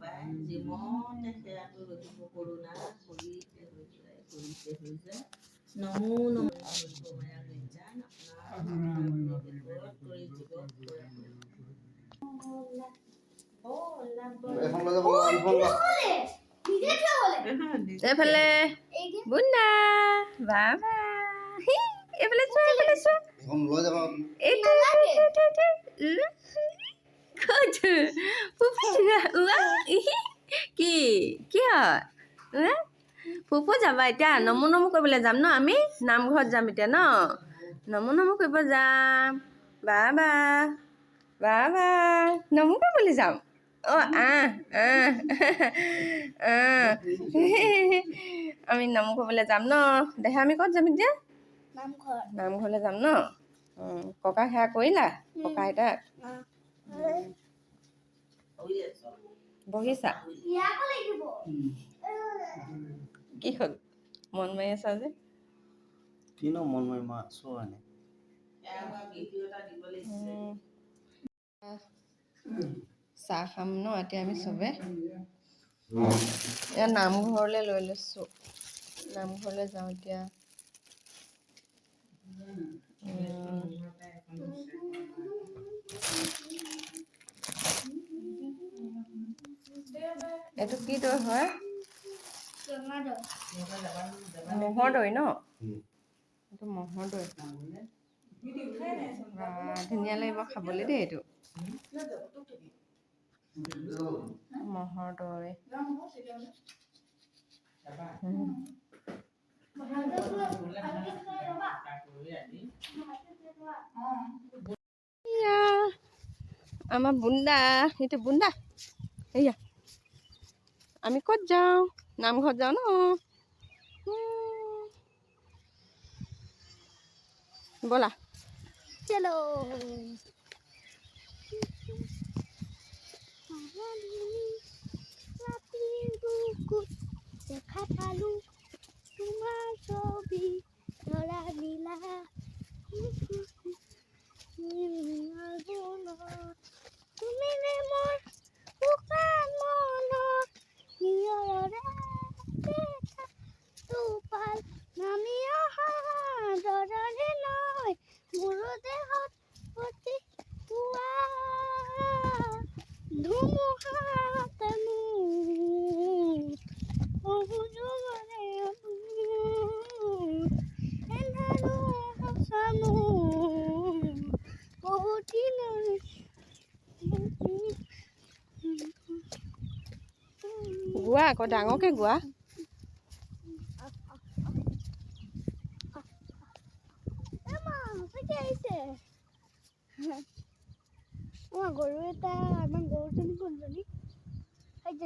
পাই যিমতে সেৱাটো ৰখিব কৰোণা কৰিতে হৈ যায়, কৰিতে হৈ যায়। নমো নমো মায়া লজ্জান আপোনাৰ কৰি জীৱক কৰা। ব'লা। এখন লৈ যাব, এখন ল। এইফালে বুন্দা বাবা, এইফালে চোৱা, এইফালে চোৱা। এখন লৈ যাব। এইটো এইটো এইটো ক'ত ফুফু? উৱা, কি কি হয়? ফুফু যাবা এতিয়া? নমো নমো কৰিবলৈ যাম ন আমি? নামঘৰত যাম এতিয়া ন? নমো নমো কৰিব যাম। বাবা বাবা, নমো কৰিবলৈ যাম। অঁ, আহ আহ আহ, আমি নমো কৰিবলৈ যাম ন দেহা? আমি ক'ত যাম এতিয়া? নামঘৰ। নামঘৰলৈ যাম ন? ককা সেৱা কৰিলা ককা আইতাক? বহিছা? ইয়াকো লাগিব। কি হ'ল, মন মাৰি আছা যে? কিনো মন মাৰি, মই আছো এনে। ভিডিঅ' এটা দিব লাগিছে। চাহ খাম ন এতিয়া আমি চবে? এয়া নামঘৰলৈ লৈ লৈছোঁ, নামঘৰলৈ যাওঁ এতিয়া। এইটো কি দৈ হয়? ৰঙা দৈ। ম'হৰ দৈ ন? এইটো ম'হৰ দৈ। বাহ, ধুনীয়া লাগিব খাবলৈ দেই। এইটো ম'হৰ দৈ। ইয়া, আমাৰ বুন্দা, এইটো বুন্দা। এয়া আমি ক'ত যাওঁ? নামঘৰত যাওঁ ন? ব'লা। চলো। ৰাতিৰ বুকুত দেখা পালো তোমাৰ ছবি, ধৰা দিলা। তুমি যে মোৰ শুকান মনত নিয়ৰৰে টোপাল নামি অহা দৰৰে নৈ মোৰ দেহত প্ৰতিপুৱা ধুমুহাত মোৰ সুযোগৰে এন্ধাৰো সঁচা মোৰ বহুত দিনৰ। গোৱা আকৌ, ডাঙৰকে গোৱা। সঁচাকে আহিছে আমাৰ গৰু এটা, আমাৰ গৰুজনী কোনজনী?